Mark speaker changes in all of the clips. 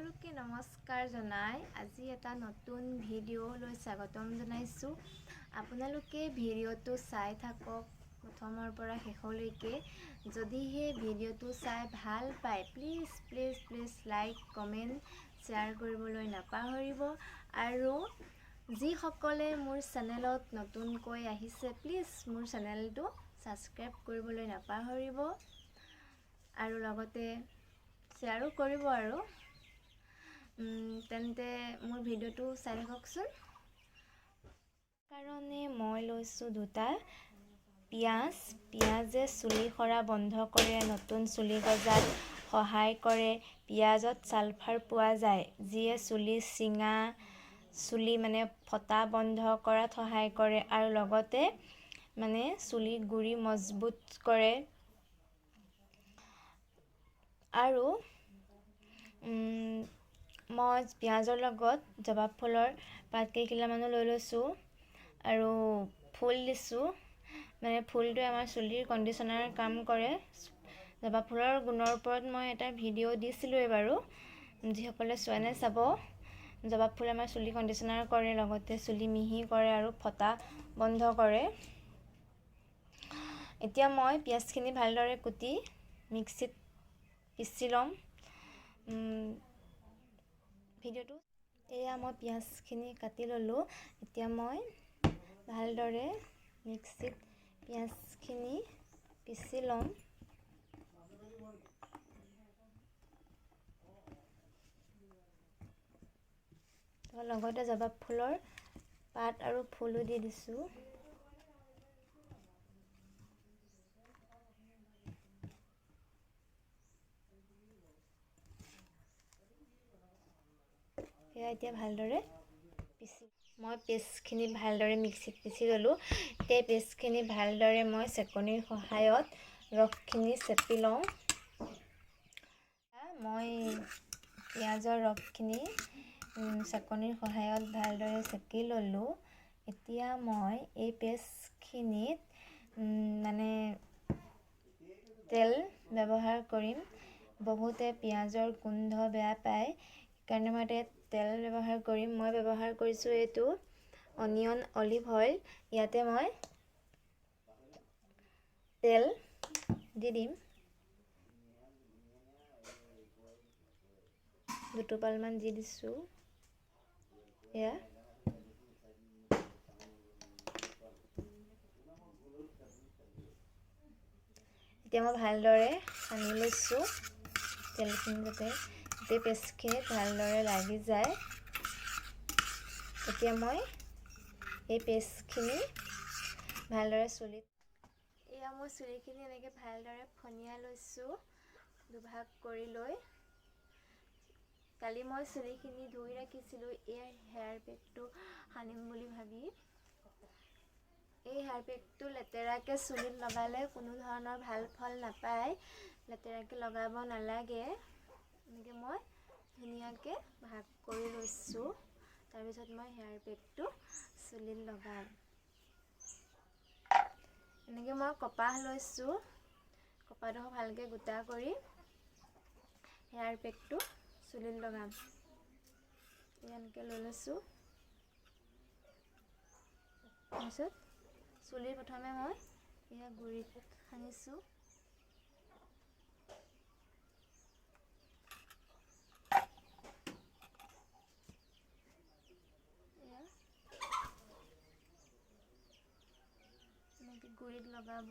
Speaker 1: সকলোকে নমস্কাৰ জনাই আজি এটা নতুন ভিডিঅ'লৈ স্বাগতম জনাইছোঁ। আপোনালোকে ভিডিঅ'টো চাই থাকক প্ৰথমৰ পৰা শেষলৈকে। যদিহে ভিডিঅ'টো চাই ভাল পায়, please please please like, comment, share কৰিবলৈ নাপাহৰিব। আৰু যিসকলে মোৰ চেনেলত নতুনকৈ আহিছে, প্লিজ মোৰ চেনেলটো ছাবস্ক্ৰাইব কৰিবলৈ নাপাহৰিব আৰু লগতে শ্বেয়াৰো কৰিব। আৰু তেন্তে মোৰ ভিডিঅ'টো চাই থাককচোন। কাৰণে মই লৈছোঁ দুটা পিঁয়াজ। পিঁয়াজে চুলি সৰা বন্ধ কৰে, নতুন চুলি গজাত সহায় কৰে। পিঁয়াজত ছালফাৰ পোৱা যায়, যিয়ে চুলি ছিঙা, চুলি মানে ফটা বন্ধ কৰাত সহায় কৰে আৰু লগতে মানে চুলিৰ গুৰি মজবুত কৰে। আৰু মই পিঁয়াজৰ লগত জবা ফুলৰ পাত কেইখিলামানো লৈ লৈছোঁ আৰু ফুল দিছোঁ। মানে ফুলটোৱে আমাৰ চুলিৰ কণ্ডিশ্যনাৰ কাম কৰে। জবা ফুলৰ গুণৰ ওপৰত মই এটা ভিডিঅ' দিছিলোঁৱেই বাৰু, যিসকলে চোৱা নাই চাব। জবা ফুলে আমাৰ চুলি কণ্ডিশ্যনাৰ কৰে, লগতে চুলি মিহি কৰে আৰু ফটা বন্ধ কৰে। এতিয়া মই পিঁয়াজখিনি ভালদৰে কুটি মিক্সিত পিচি ল'ম। ভিডিঅ'টো এয়া মই পিঁয়াজখিনি কাটি ল'লোঁ। এতিয়া মই ভালদৰে মিক্সিত পিঁয়াজখিনি পিচি ল'ম। লগতে জবা ফুলৰ পাত আৰু ফুলো দি দিছোঁ। সেয়া এতিয়া ভালদৰে পিচি মই পেষ্টখিনি ভালদৰে মিক্সিত পিচি ল'লোঁ। এতিয়া পেষ্টখিনি ভালদৰে মই চেকনিৰ সহায়ত ৰসখিনি চেপি লওঁ। মই পিঁয়াজৰ ৰসখিনি চেকনিৰ সহায়ত ভালদৰে চেকি ল'লোঁ। এতিয়া মই এই পেষ্টখিনিত মানে তেল ব্যৱহাৰ কৰিম। বহুতে পিঁয়াজৰ গোন্ধ বেয়া পায়, সেইকাৰণে মই এতিয়া তেল ব্যৱহাৰ কৰিম। মই ব্যৱহাৰ কৰিছোঁ এইটো অনিয়ন অলিভ অইল। ইয়াতে মই তেল দি দিম, দুটোপালমান দি দিছোঁ। এয়া এতিয়া মই ভালদৰে সানি লৈছোঁ তেলখিনি, যাতে গোটেই পেষ্টখিনিত ভালদৰে লাগি যায়। এতিয়া মই এই পেষ্টখিনি ভালদৰে চুলিত, এয়া মই চুলিখিনি এনেকৈ ভালদৰে ফনিয়াই লৈছোঁ দুভাগ কৰি লৈ। কালি মই চুলিখিনি ধুই ৰাখিছিলোঁ এই হেয়াৰ পেকটো সানিম বুলি ভাবি। এই হেয়াৰ পেকটো লেতেৰাকৈ চুলিত লগালে কোনো ধৰণৰ ভাল ফল নাপায়, লেতেৰাকৈ লগাব নালাগে। এনেকৈ মই ধুনীয়াকৈ ভাগ কৰি লৈছোঁ। তাৰপিছত মই হেয়াৰ পেকটো চুলিত লগাম। এনেকৈ মই কপাহ লৈছোঁ, কপাহডোখৰ ভালকৈ গোটা কৰি হেয়াৰ পেকটো চুলিত লগাম। এনেকৈ লৈ লৈছোঁ। তাৰপিছত চুলিৰ প্ৰথমে মই এয়া গুৰিত সানিছোঁ। এয়া এনেকৈ গুৰিত লগাব।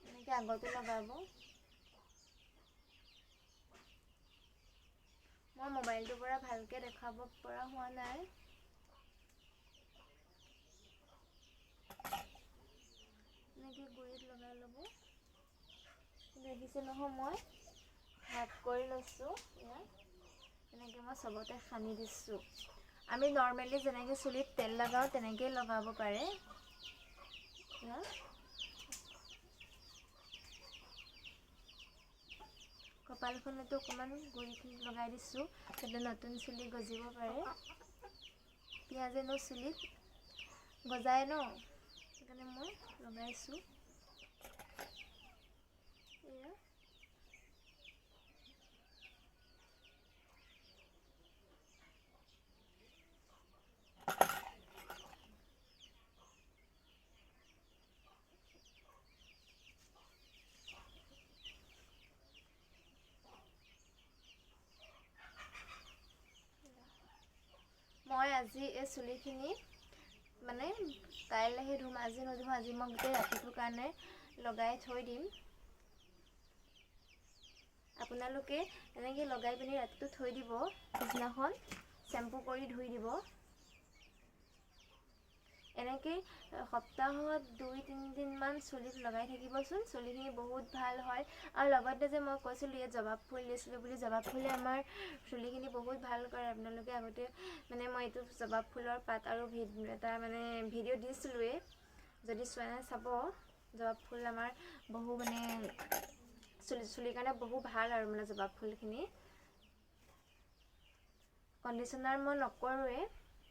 Speaker 1: এনেকৈ আগতো লগাব। মই মোবাইলটোৰ পৰা ভালকৈ দেখাব পৰা হোৱা নাই। এনেকৈ গুৰিত লগাই ল'ব। দেখিছে নহয়, মই ভাগ কৰি লৈছোঁ। এয়া এনেকৈ মই চবতে সানি দিছোঁ। আমি নৰ্মেলি যেনেকৈ চুলিত তেল লগাওঁ তেনেকৈয়ে লগাব পাৰে। কপালখনতো অকণমান গুৰিখিনি লগাই দিছোঁ, যাতে নতুন চুলি গজিব পাৰে। পিঁয়াজে ন চুলিত গজায় ন, সেইকাৰণে মই লগাইছোঁ। এয়া মই আজি এই চুলিখিনি মানে কাইলৈহে ধুম, আজি নুধুম। আজি মই গোটেই ৰাতিটোৰ কাৰণে লগাই থৈ দিম। আপোনালোকে এনেকৈ লগাই পিনি ৰাতিটো থৈ দিব, পিছদিনাখন চেম্পু কৰি ধুই দিব। এনেকৈ সপ্তাহত 2-3 দিনমান চুলিত লগাই থাকিবচোন, চুলিখিনি বহুত ভাল হয়। আৰু লগতে যে মই কৈছিলোঁ ইয়াত জবা ফুল দিছিলোঁ বুলি, জবা ফুলে আমাৰ চুলিখিনি বহুত ভাল কৰে। আপোনালোকে আগতে মানে মই এইটো জবা ফুলৰ পাত আৰু এটা মানে ভিডিঅ' দিছিলোঁৱেই, যদি চোৱা নাই চাব। জবা ফুল আমাৰ বহু মানে চুলিৰ কাৰণে বহু ভাল আৰু মানে জবা ফুলখিনি। কণ্ডিশ্যনাৰ মই নকৰোঁৱেই।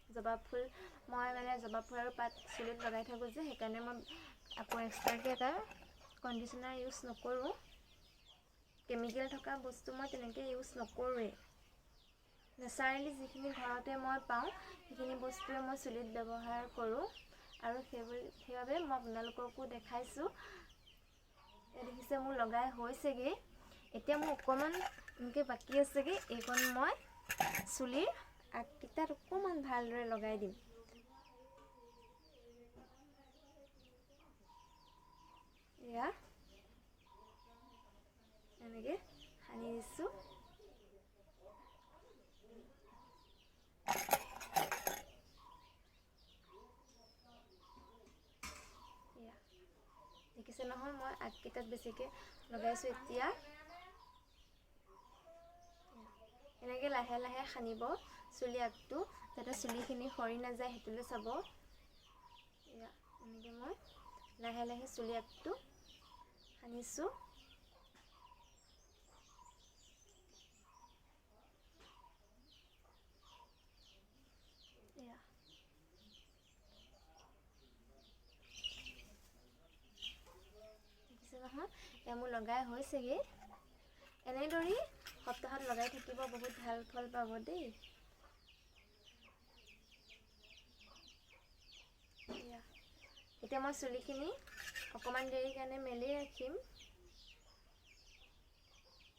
Speaker 1: জবা ফুল মই মানে জবা ফুল আৰু পাত চুলিত লগাই থাকোঁ যে, সেইকাৰণে মই আকৌ এক্সট্ৰাকৈ এটা কণ্ডিশ্যনাৰ ইউজ নকৰোঁ। কেমিকেল থকা বস্তু মই তেনেকৈ ইউজ নকৰোঁৱেই। নেচাৰেলি যিখিনি ঘৰতে মই পাওঁ, সেইখিনি বস্তুৱে মই চুলিত ব্যৱহাৰ কৰোঁ আৰু সেইবাবে মই আপোনালোককো দেখাইছোঁ। এই দেখিছে, মোৰ লগাই হৈছেগৈ। এতিয়া মোৰ অকণমান এনেকৈ বাকী আছেগৈ। এইকণ মই চুলিৰ আগকেইটাত অকণমান ভালদৰে লগাই দিম। এয়া এনেকৈ সানি দিছোঁ। এয়া দেখিছে নহয়, মই আগকেইটাত বেছিকৈ লগাইছোঁ। এতিয়া এনেকৈ লাহে লাহে সানিব চুলি আগটো, যাতে চুলিখিনি সৰি নাযায় সেইটোলৈ চাব। এয়া এনেকৈ মই লাহে লাহে চুলি আগটো সানিছোঁ। এয়া দেখিছে নহয়, এয়া মোৰ লগাই হৈছেগৈ। এনেদৰেই সপ্তাহত লগাই থাকিব, বহুত ভাল ফল পাব দেই। এয়া এতিয়া মই চুলিখিনি অকণমান দেৰিৰ কাৰণে মেলি ৰাখিম।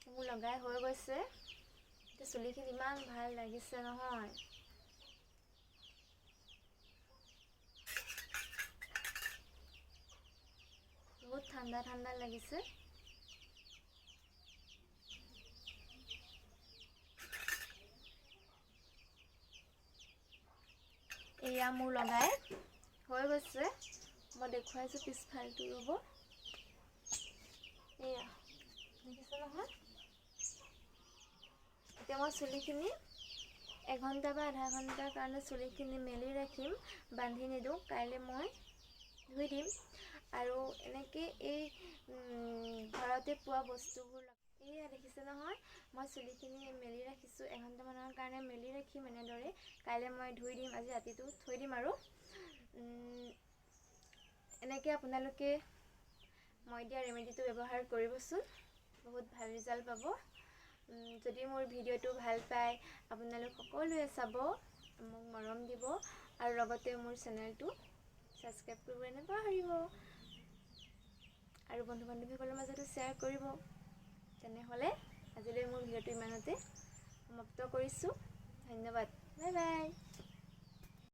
Speaker 1: মোৰ লগাই হৈ গৈছে। এতিয়া চুলিখিনি ইমান ভাল লাগিছে নহয়। বহুত ঠাণ্ডা ঠাণ্ডা লাগিছে। এয়া মোৰ লগাই হৈ গৈছে। মই দেখুৱাইছোঁ পিছফালটো, ৰ'ব। এয়া দেখিছে নহয়। এতিয়া মই চুলিখিনি এঘণ্টা বা আধা ঘণ্টাৰ কাৰণে চুলিখিনি মেলি ৰাখিম, বান্ধি নিদিওঁ। কাইলৈ মই ধুই দিম। আৰু এনেকৈ এই ঘৰতে পোৱা বস্তুবোৰ। এয়া দেখিছে নহয়, মই চুলিখিনি মেলি ৰাখিছোঁ। এঘণ্টামানৰ কাৰণে মেলি ৰাখিম এনেদৰে। কাইলৈ মই ধুই দিম। আজি ৰাতিটো থৈ দিম। আৰু এনেকৈ আপোনালোকে মই দিয়া ৰেমেডিটো ব্যৱহাৰ কৰিবচোন, বহুত ভাল ৰিজাল্ট পাব। যদি মোৰ ভিডিঅ'টো ভাল পায় আপোনালোক সকলোৱে চাব, মোক মৰম দিব আৰু লগতে মোৰ চেনেলটো ছাবস্ক্ৰাইব কৰিবলৈ নাপাহৰিব আৰু বন্ধু বান্ধৱীসকলৰ মাজতো শ্বেয়াৰ কৰিব। তেনেহ'লে আজিলৈ মোৰ ভিডিঅ'টো ইমানতে সমাপ্ত কৰিছোঁ। ধন্যবাদ, বাই বাই।